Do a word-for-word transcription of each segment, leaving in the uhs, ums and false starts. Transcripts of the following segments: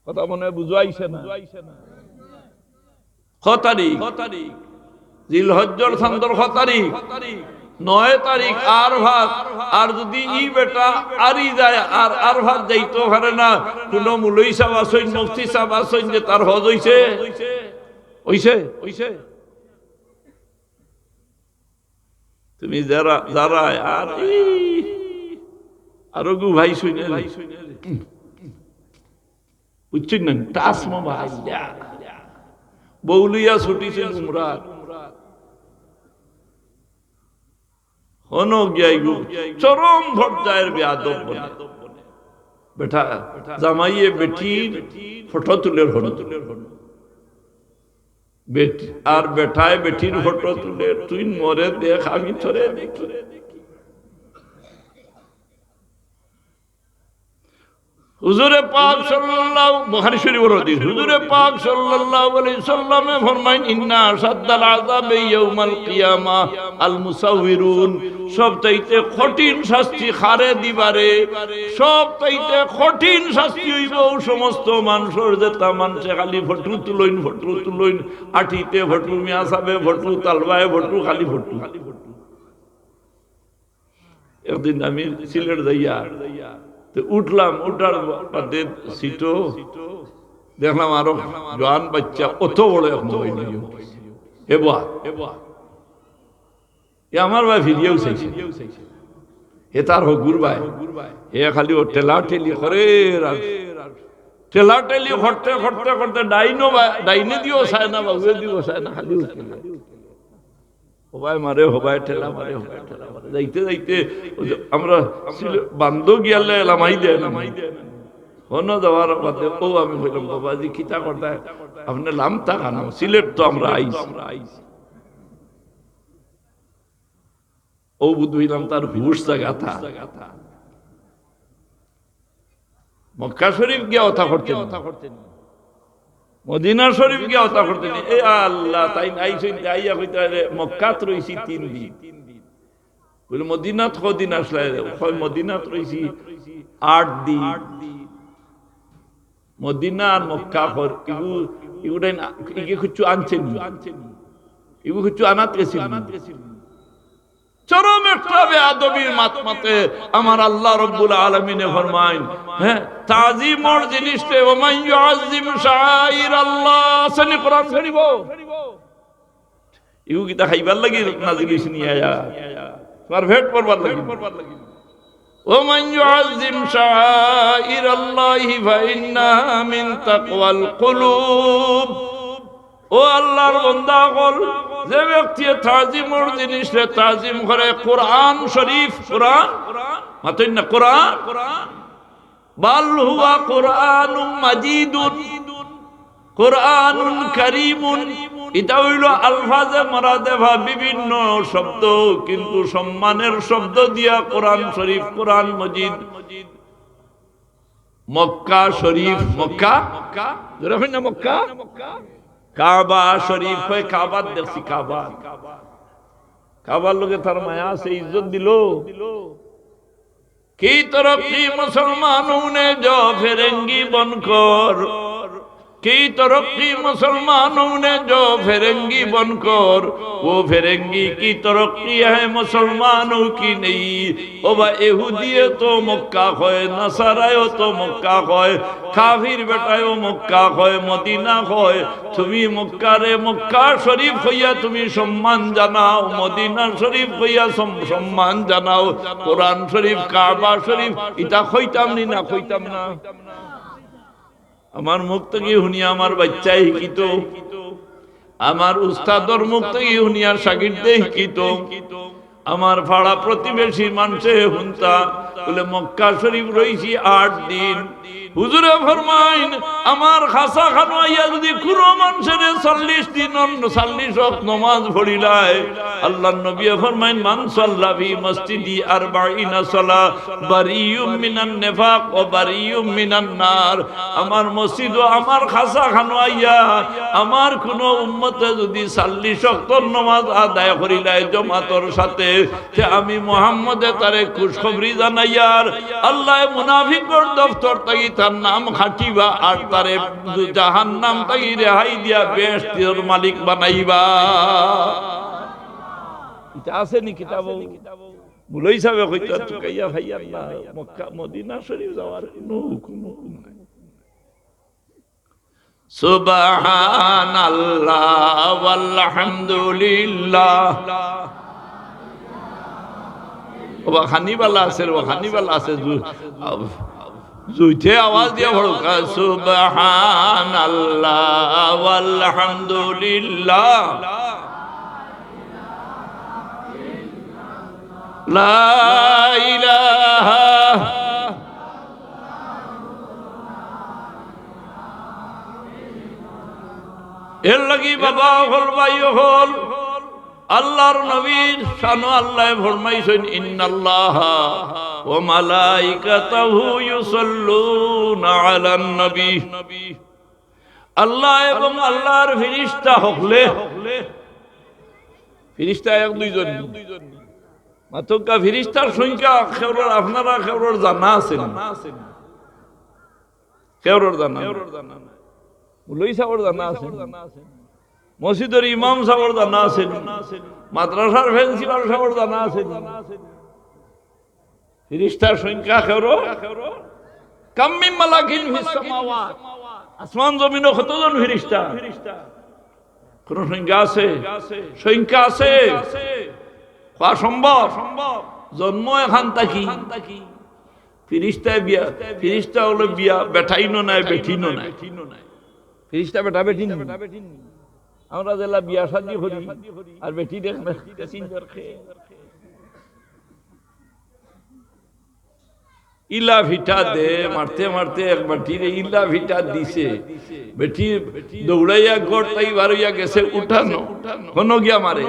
কথা মনে হয় বুঝাইছে না। ক তারিখ? জিলহজ্জর চান্দর ক তারিখ? নয় তারিখ আরফাত। আর যদি ই বেটা আরি যায় আর আরফাত যাইতো পারে না, কুনু মুলই সাব আছইন, মুফতি সাব আছইন যে তার হজ অইছে? অইছে? অইছে? তুমি যারা, যারা আর ই, আরো গু ভাই শুনে রে। বুঝছইন না? টাস মোবাইল। বউ লইয়া ছুটিছইন উমরাত। হনো গিয়া ইগু চরম পর্যায়ের বেয়াদব বনে। বেটা, জামাইয়ে বেটির ফটো তুলের হনো। বেট-, আর বেটায় বেটির ফটো তুলের, তুই মরে দেখ, আমি তোরে দেখি। হুজুরে পাক সাল্লাল্লাহু, বুখারী শরীফর হাদিস, হুজুরে পাক সাল্লাল্লাহু আলাইহি সাল্লামে ফরমাইন, "ইন্না আশাদ্দাল আযাবি ইয়াউমাল কিয়ামা আল মুসাউবিরুন।" সব চাইতে কঠিন শাস্তি কারে দিবারে, সব চাইতে কঠিন শাস্তি অইবো অউ সমস্ত মানষর যেতা মানষে খালি ফটো তুলইন, ফটো তুলইন, আটিতে ফটো, মিয়া সাবে ফটো, তালবায় ফটো, খালি ফটো। একদিন আমি সিলেট যাইয়া, তো উঠলাম, উঠার বাদে সিটো দেখলাম আরো জোয়ান বাচ্চা, অত বড় এক মোবাইল লইয়া। হে বাবা, হে বাবা, এ আমার ভাই ফিরিয়াও চাইছে। হে তার হগুর ভাই। হে খালি ও ঠেলাঠেলি করের আর ঠেলাঠেলি করতে, করতে, করতে ডাইনো বা-, ডাইনে দিও চায় না, বাউয়ে দিও চায় না, খালি উঠে না। হবায় মারে, হবায় ঠেলা মারে, হবায় ঠেলা মারে। যাইতে যাইতে ওই যে আমরা সিলে-, বান্দো গিয়ালে লামাই দেয় না। হনো যাওয়ার বাদে ও আমি কইলাম, "বাবাজি, কিতা করতায়? আপনে লামতা কেনে? সিলেট তো আমরা আইছি।" ও বুঝ হইলাম তার হুশ জাগাতা। মক্কা শরীফ গিয়া অতা করতে নি। মদিনা শরীফ গিয়া অতা করতে নি। এ আল্লাহ, তাইন আইছইন, তে আইয়া কইতা রে, "মক্কাত রইছি তিন দিন।" বলে, "মদিনাত কদিন আসলায় রে?" কয়, "মদিনাত রইছি আট দিন।" মদিনা আর মক্কা কর, ইগু, ইগুটাই না, ইগে কিচ্ছু আনছে নি। ইগু কিচ্ছু আনাত গেছিল নি। চরম একটা বেয়াদবির মাত মাতে আমার আল্লাহ রব্বুল আলামিনে ফরমাইন, হ্যাঁ, তাজিমর জিনিসতে, "ওমান ইউআজ্জিম শাআইর আল্লাহ", আছে নি কোরআন শরীফো? ইগু কিতা খাইবার লাগি নাজিল হইছে নি আয়া? তোমার পেট ভরবার লাগি। "ওমান ইউআজ্জিম শাআইর আল্লাহি ফাইন্নাহা মিন তাকওয়াল কুলুব।" ও আল্লাহর বান্দা অকল, যে ব্যক্তিয়ে তাজিমর জিনিসরে তাজিম করে, কোরআন শরীফ, কোরআন, মাতইন না, কোরআন, বাল হুয়া কোরআনুম মাজিদুন, কোরআনুন কারীমুন, ইটা অইলো আলফাজে মুরাদেফা বিভিন্ন শব্দ, কিন্তু সম্মানের শব্দ দিয়া কোরআন শরীফ, কোরআন মজিদ। মক্কা শরীফ, মক্কা, জোরে কইন না মক্কা? কাবা শরীফ, কয় কাবাত দেখছি, কাবা। কাবার লগে তার মায়া আছে, ইজ্জত দিলো। کی ترقی مسلمانوں نے جو فرنگی بن کر، کی ترقی مسلمانوں نے جو فرنگی بن کر، وہ فرنگی کی ترقی ہے، مسلمانوں کی نہیں۔ ও বা, এহুদিয়ে তো মক্কা কয়, নাসারায়ও তো মক্কা কয়, কাফির বেটায়ও মক্কা কয়, মদিনা কয়। তুমি মক্কারে মক্কা শরীফ কইয়া তুমি সম্মান জানাও, মদিনা শরীফ কইয়া সম-, সম্মান জানাও, কোরআন শরীফ, কাবা শরীফ, ইতা কইতাম নি না, কইতাম না? আমার মুখ থাকি হুনিয়া আমার বাইচ্চায় শিকিতো, আমার উস্তাদর মুখ থাকি হুনিয়া শাগির্দে শিকিতো, আমার পাড়া প্রতিবেশী মানষে হুনতা, বলে, "মক্কা শরীফ রইছি আট দিন।" হুজুরে ফরমাইন, আমার খাসা খানো আইয়া যদি কুনু মানষরে চল্লিশ দিন, চল্লিশ ওয়াক্ত নমাজ পড়িলায়, আল্লাহর নবীয়ে ফরমাইন, "মান সাল্লা ফি মসজিদি আরবাঈনা সালাহ বারিউম মিনান নিফাক ওয়া বারিউম মিনান নার।" আমার মসজিদো আমার খাসা খানো আইয়া আমার কুনু উম্মতে যদি চল্লিশ ওয়াক্তর নমাজ আদায় করিলায় জমাতর সাথে, তে আমি মুহাম্মদে তারে খুশখবরি জানাইয়ার, আল্লায় মুনাফিকর দফতর থাকি জাহান্নাম খাটিবা, আর তারে জাহান্নাম থাকি রেহাই দিয়া বেহেশতর মালিক বানাইবা। ইটা আছে নি কিতাবো? মুলই সাবে কইতা তুকাইয়া ভাই আল্লাহ, মক্কা মদিনা শরীফ যাওয়ার কুনু হুকুম নাই। সুবহানাল্লাহ ওয়ালহামদুলিল্লাহ। ওবা খানি বালা আছে, ওবা খানি বালা আছে। জু-, আব-, জুইতে আওয়াজ দিয়া পড়ুক্কা, সুবহানাল্লাহ ওয়ালহামদুলিল্লাহ। লা ইলাহা। এর লাগি বাবা অকল, ভাই অকল, আল্লাহর নবীর শানো আল্লায় ফরমাইছইন, "ইন্নাল্লাহা ওয়া মালাইকাতাহু ইউসাল্লুনা আলান নবী।" আল্লাহ এবং আল্লাহর ফিরিস্তা হকলে, ফিরিস্তা এক দুইজন নি। মাতউক্কা ফিরিস্তার সংখ্যা কেউরর, আপনারা কেউরর জানা আছে নি? কেউরর জানা নাই। মুলই সাবর জানা আছে নি? মসজিদর ইমাম সাবর জানা আছে নি? মাদ্রাসার প্রিন্সিপাল সাবর জানা আছে নি? ফিরিস্তার সংখ্যা কেউরর? কাম মিন মালাকিন ফিস সামাওয়াত। আসমান জমিনো কতজন ফিরিস্তা? কোন সংখ্যা আছে? সংখ্যা আছে? কওয়া সম্ভব? জন্ম এখান থাকি। ফিরিস্তায় বিয়া, ফিরিস্তা অকলে বিয়া বেটাইনও নায়, বেটিনও নায়। ফিরিস্তা বেটা বেটিন নি? আমরা যেলা বিয়া শাদি করি, আর বেটি দেখ না, ইলা ফিটা দে, মারতে মারতে এক বেটিরে ইলা ফিটা দিছে। বেটি দৌড়াইয়া ঘর থাকি বারইয়া গেছে উঠানো। হনো গিয়া মারে।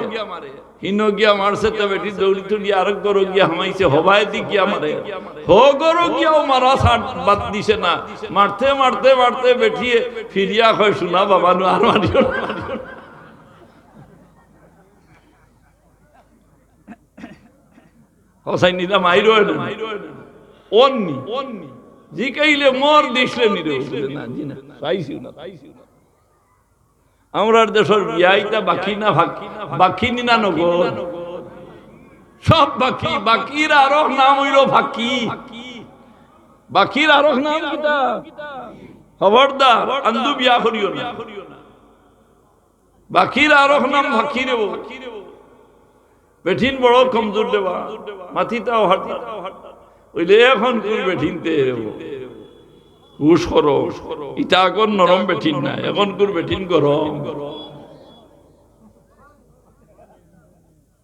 হিনো গিয়া মারছে তো বেটি দৌড়ি তুড়ি আরক ঘরো গিয়া হামাইছে, হবায়দি গিয়া মারে। হ ঘরো গিয়াও মারা ছাড় বাদ দিছে না। মারতে, মারতে, মারতে বেটিয়ে ফিরিয়া কয়, "শুনা বাবা, নু আর মারিও না।" হোসাইন নিলা মাইরো না। অন নি। জিকাইলে মর দিছলে নি রে? না, জি না। চাইছি না। আমরার দেশর বিয়া ইতা বাকি না ফাঁকি? বাকি নি না নগদ? সব বাকি। বাকির আরক নাম অইলো ফাঁকি। বাকির আরক নাম কিতা? খবরদার, আন্দু বিয়া করিও না। বাকির আরক নাম ফাঁকি রে বা। বেটিন বড় কমজোর দেবা, মাতিতাও হারতা। অইলে অখনকুর বেটিনতে রে বা। হুশ করো, ইতা আগর নরম বেটিন নায়, অখনকুর বেটিন গরম।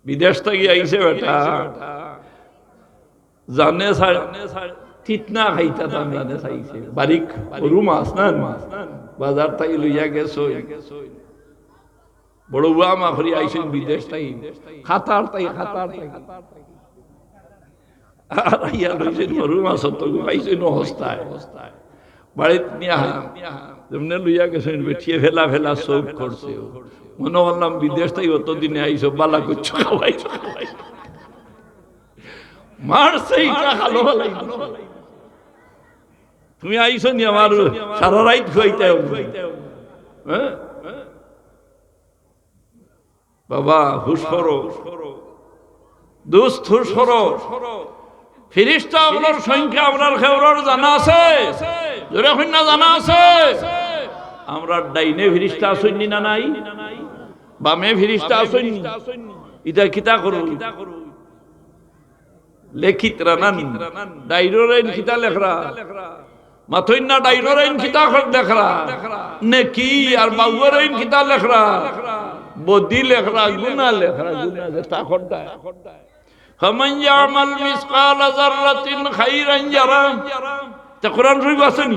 বিদেশ থাকি আইছে বেটা, জানে সা-, তিতনা খাইতা তান জানে চাইছে। বারিক গরু মাছ না, বাজার থাকি লইয়া গেছইন। বড় উয়া মাখরি আইছইন বিদেশ থাকি, কাতার থাকি, কাতার থাকি। আর আইয়া লইছইন গরু মাছ, তো পাইছইন হস্তায়। বাড়িত নিয়া যেমনে লইয়া গেছইন, বেটিয়ে ফেলা ফেলা চউখ করছে। মনো করলাম, "বিদেশ থাকি অতদিনে আইছো, বালা করছো, খাওয়াইছো।" মারছে ইটা খালো ফালাই। তুমি আইছো নি আমার সারা রাইত খুয়াইতায়? হ্যাঁ? বাবা, হুশ করো। দোস্ত, হুশ করো। ফিরিস্তা অকলর সংখ্যা আমরার কেউরর জানা আছে? জোরে কইন না, জানা আছে? আমরার ডাইনে ফিরিস্তা আছইন নি না নাই? বামে ফিরিস্তা আছইন নি? ইতা কিতা করো? লেখিতরা না নি? ডাইনর আইন কিতা লেখরা? মাতইন না, ডাইনর আইন কিতা লেখরা? নেকি। আর বাউর আইন কিতা লেখরা? বদি লেখরা, গুনা লেখরা, গুনা লেখরা। فمن يعمل مثقال ذرة خيرا يره। তে কোরআন শরীফ আছে নি?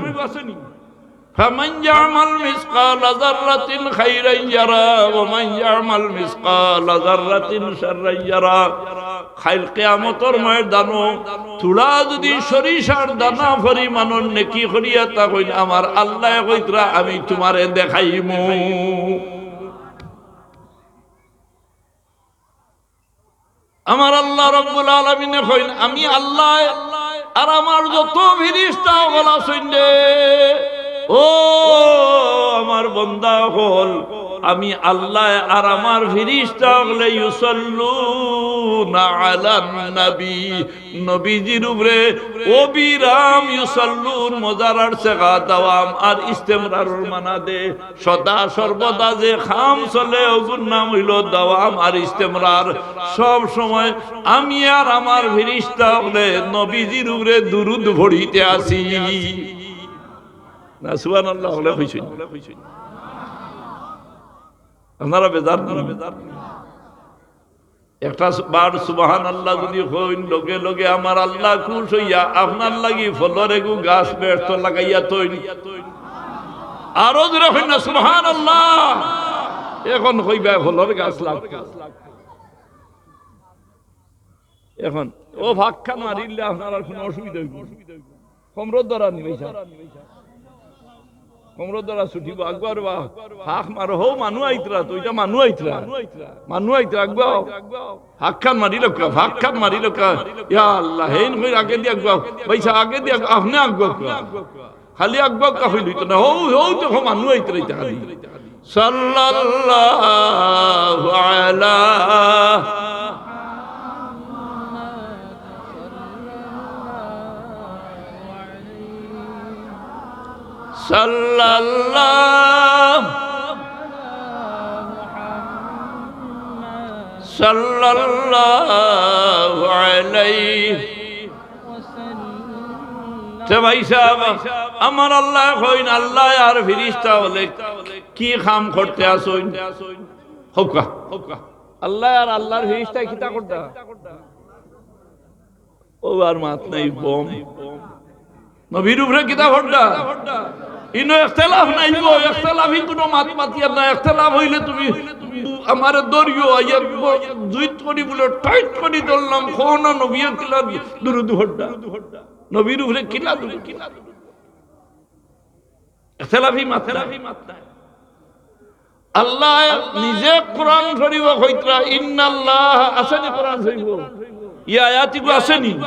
فمن يعمل مثقال ذرة خيرا يره ومن يعمل مثقال ذرة شرا يره। কাইল কিয়ামতর ময়দানো থুড়া যুদি সরিষার দানা পরিমাণর নেকি করিয়া থাকইন, আমার আল্লায় কইতরা, "আমি তুমারে দেখাইমু।" আমার আল্লাহ রাব্বুল আলামিনে কইন, "আমি আল্লায় আর আমার যত ফিরিস্তা অকল আছইন রে, ও আমার বন্দা অকল, আমি আল্লায় আর আমার ফিরিস্তা অকলে ইউসাল্লুনা আলান নবী, নবীজির উপরে অবিরাম ইউসাল্লুন, মুজারার সেগা দাওয়াম আর ইস্তেমরারর মানা দে। সদা সর্বদা যে কাম চলে, অগুর নাম অইলো দাওয়াম আর ইস্তেমরার। সব সময় আমি আর আমার ফিরিস্তা অকলে নবীজির উপরে দুরুদ পড়িতে আছি। না, সুবহানাল্লাহ অকলে কইছইন। আপনারা বেজার না? একটা সু-, বার সুবহানাল্লাহ যুদি কইন, লগে লগে আমার আল্লাহ খুশ অইয়া আপনার লাগি ফলর এগু গাছ বেহেস্তো লাগাইয়া থইন। আরো জোরে কইন না সুবহানাল্লাহ। এখন কইবা ফলর গাছ লাগতো। এখন অউ ফাঁকখান মারিলে আপনারার কুনু অসুবিধা অইবো না। কমরর ধরা নি ভাইসাব। কমরর ধরা ছুটিবো, আগুয়াও রে বা। ফাঁক মারো, হউ মানু আইতরা, তো ইটা মানু আইতরা। মানু আইতরা, আগুয়াও। ফাঁকখান মারিলাউক্কা, ফাঁকখান মারিলাউক্কা। ইয়া আল্লাহ, হেইন কইর আগেদি আগুয়াও। ভাইসাব, আগেদি আগুয়াও, আপনে আগুয়াউক্কা। খালি আগুয়াউক্কা কইলে অইতো না। হউ, হউ দেখো মানু আইতরা ইতা খালি। সাল্লাল্লাহু আলা সাল্লাল্লাহু সাল্লাল্লাহু আলাইহি। তে ভাইসাব, আমার আল্লায় কইন, আল্লায় আর ফিরিস্তা অকলে কি কাম করতে আছইন? কউক্কা। আল্লায় আর আল্লার ফিরিস্তায় কিতা করতা? অউ আর মাত নাই, বম। নবীর উপরে কিতা পড়তা? ইনো ইখতিলাফ নাইবো, ইখতিলাফি কুনু মাত মাতিয়ার না। ইখতিলাফ অইলে তুমি আমারে ধরিও, আইয়া জুইত করি বুলে টাইট করি ধরলাম, কও না নবীয়ে কিলা দুরুদ পড়তা? নবীর উপরে কিলা দুরুদ? ইখতিলাফি মাত নাই। আল্লায় নিজে কোরআন শরিফো কইতরা, ইন্নাল্লাহ, আছেনি কোরআন শরিফো? ই আয়াতিগু আছেনি?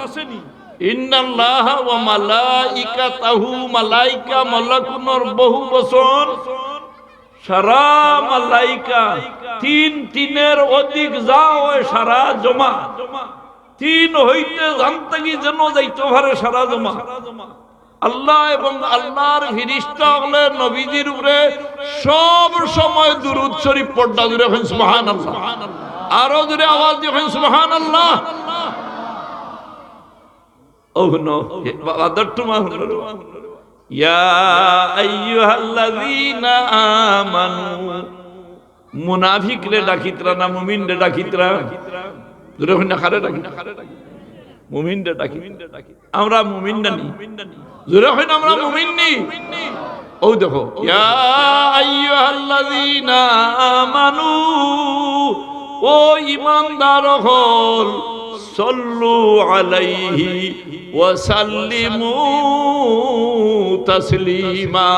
ইন্নাল্লাহা ওয়া মালাইকাতাহু, মালাইকা মালাকুনর বহু বচন, সারা মালাইকা, তিন তিনের অধিক যা অয় সারা জমা। তিন হইতে জানতে কি যেন যাইতো পারে সারা জমা। আল্লাহ এবং আল্লাহর ফিরিস্তা অকলে নবীজির উপরে সব সময় দুরুদ শরিফ পড়তা। জোরে কইন সুবহানাল্লাহ। আরো জোরে আওয়াজ দিয়া কইন সুবহানাল্লাহ। অউ হুনো, বাদর তুমা হুনো। ইয়া আইয়ুহাল্লাযীনা আমানু। মুনাফিকরে ডাকিতরা না মুমিনরে ডাকিতরা? জোরে কইন না, কারে ডাকি? মুমিনরে ডাকি। আমরা মুমিন না নি? জোরে কইন, আমরা মুমিন নি? অউ দেখো, ইয়া আইয়ুহাল্লাযীনা আমানু, ও ঈমানদার অকল, সাল্লু আলাইহি ওয়া সাল্লিমু তাসলিমা।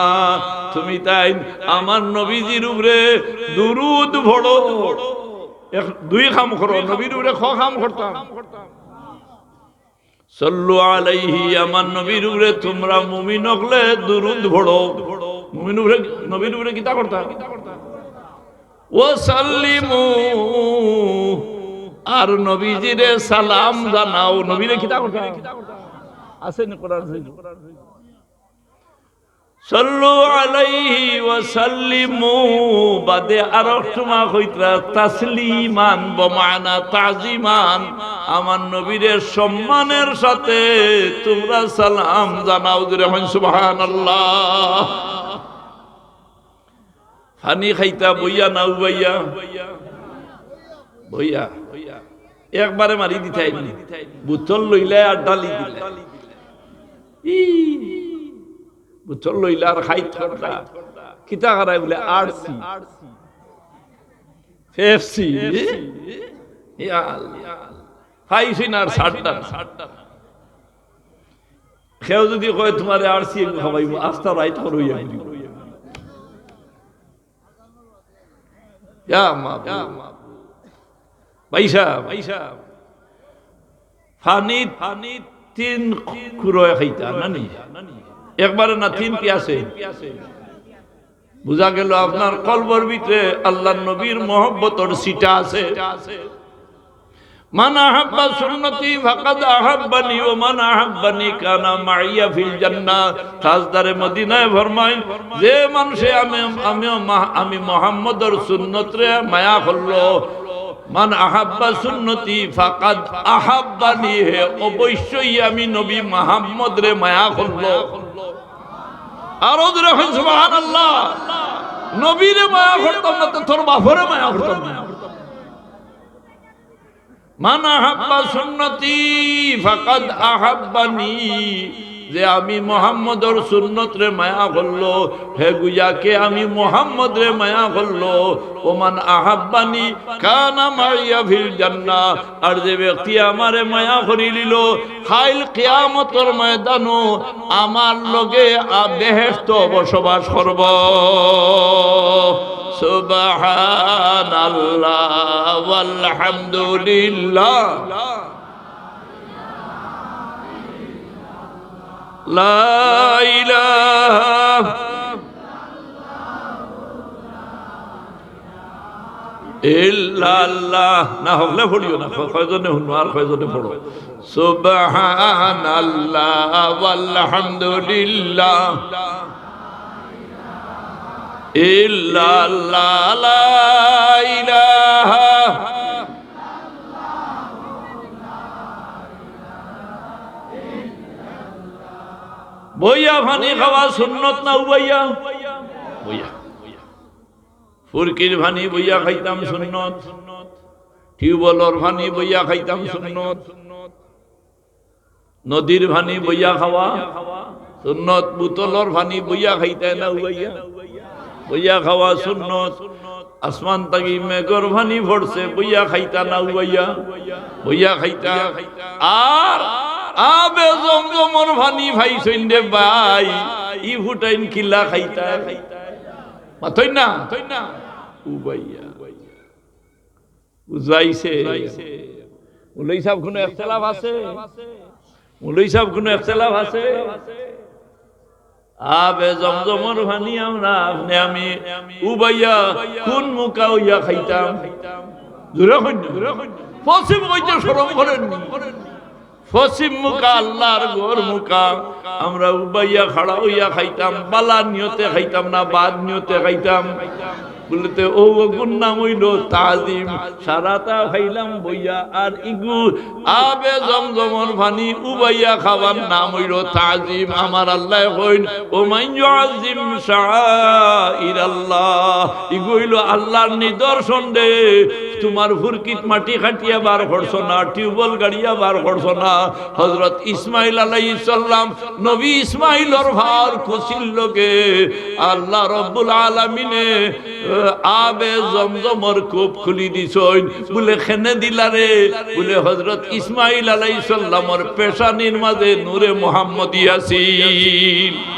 তুমি তাইন আমার নবীজির উপরে দুরুদ পড়ো। এক, দুই কাম করো, নবীর উপরে ক কাম করতাম। সাল্লু আলাইহি, আমার নবীর উপরে তুমরা মুমিন অকলে দুরুদ পড়ো। মুমিন উপরে, নবীর উপরে কিতা করতা? ওয়া সাল্লিমু, আর নবীজিরে সালাম জানাও। নবীরে কিতা করতা? আছেনি কোরআন শরিফো? সাল্লু আলাইহি ওয়া সাল্লিমু, বাদে আরক তুমা কইতরা তাসলিমান, বমানা তাজিমান, আমার নবীরে সম্মানের সাথে তুমরা সালাম জানাও। জোরে কইন সুবহানাল্লাহ। পানি খাইতা বইয়া না উবাইয়া? বইয়া। একবারে মারি দিতায় নি। বুতল লইলায় আর ঢালি দিলায়। ই, বুতল লইলা আর খাইত করতা। কিতা খারায় বুলে? আরসি। পেপসি। ইয়া আল্লাহ। খাইছি না আর ছাড়তা না। কেউ যুদি কয়, "তুমারে আরসি এগু খাবাইমু", আস্তা রাইত করো ইয়া করি। ইয়া মাবুদ। ভাইসাব, পানিত, পানিত তিন কুড়ায় খাইতা না নি? একবারে না, তিন পিয়াসে? বুঝা গেল আপনার কলবর ভিতরে আল্লাহর নবীর মহব্বতর ছিটা আছে। মান আহাব্বা সুন্নতি ফাকাদ আহাব্বানি ওয়া মান আহাব্বানি কানা মাইয়া ফিল জান্নাহ। তাজদারে মদিনায় ফরমাইন, যে মানষে আমি, আমি, আমি মোহাম্মদর সুন্নতরে মায়া করলো, মান আহাব্বা সুন্নতি ফাকাদ আহাব্বানি, হে অবশ্যই আমি নবী মোহাম্মদরে মায়া করলো। আরো জোরে কইন সুবহানাল্লাহ। নবীরে মায়া করতাম না, তো তোর বাপরে মায়া করতাম না। মান আহাব্বা সুন্নতি ফাকাদ আহাব্বানি, যে আমি মোহাম্মদর সুন্নতরে মায়া করলো, হে গুয়াকে আমি মোহাম্মদরে মায়া করলো। ওমান আহাব্বানি কানা মাইয়া ফিল জান্নাহ, আর যে ব্যক্তি আমারে মায়া করিলিলো, কাইল কিয়ামতর ময়দানো আমার লগে আ বেহেশতো বসবাস করবো। সুবহানাল্লাহ ওয়ালহামদুলিল্লাহ। লা ইলাহা ইল্লাল্লাহ। না হকলে পড়িও না, ক-, কয়জনে হুনো আর কয়জনে পড়ো। সুবহানাল্লাহ ওয়ালহামদুলিল্লাহ ইল্লাল্লাহ লা ইলাহা। বইয়া পানি খাওয়া সুন্নত না উবাইয়া? বইয়া। ফুরকির পানি বইয়া খাইতাম সুন্নত, টিউবওয়েলর পানি বইয়া খাইতাম সুন্নত, নদীর পানি বইয়া খাওয়া সুন্নত, বোতলর পানি বইয়া খাইতায় না উবাইয়া? বইয়া খাওয়া সুন্নত। আসমান থাকি মেঘর পানি পড়ছে, বইয়া খাইতা না উবাইয়া? বইয়া খাইতা। আর আবে জমজমর পানি পাইছইন রে ভাই, ই ফুটাইন কিলা খাইতা? মাতইন না? উবাইয়া। বুঝাইছে? মৌলভী সাব, কোনো ইখতিলাফ আছে? মৌলভী সাব, কোনো ইখতিলাফ আছে? আবে জমজমর পানি আমরা, আপনে, আমি উবাইয়া কোন মুখা অইয়া খাইতাম? জোরে কইন না। পশ্চিম অইতে শরম করেন নি? পশ্চিম মুখা, আল্লাহর ঘর মুখা, আমরা উবাইয়া খাড়া অইয়া খাইতাম, বালা নিয়তে খাইতাম না, বাদ নিয়তে খাইতাম। বুলে তে অউ অগুর নাম অইলো তাজিম। সারাটা খাইলাম বইয়া, আর ইগু আবে জমজমর পানি উবাইয়া খাওয়ার নাম অইলো তাজিম। আমার আল্লায় কইন, "ওমান ইউআজ্জিম শাআইরাল্লাহ।" ইগু অইলো আল্লাহর নিদর্শন রে। তুমার ফুরকিত মাটি কাটিয়া বার করছো না, টিউবওয়েল গাড়িয়া বার করছো না। হযরত ইসমাইল আলাইহিস সালাম, নবী ইসমাইলর পাওর কুশির লগে আল্লাহ রব্বুল আলামিনে, আহ, আবে জমজমর কূপ খুলি দিছইন। বুলে, "কেনে দিলা রে?" বুলে, "হযরত ইসমাইল আলাইহিস সালামর পেশানির মাঝে নূরে মুহাম্মদী আছিল।"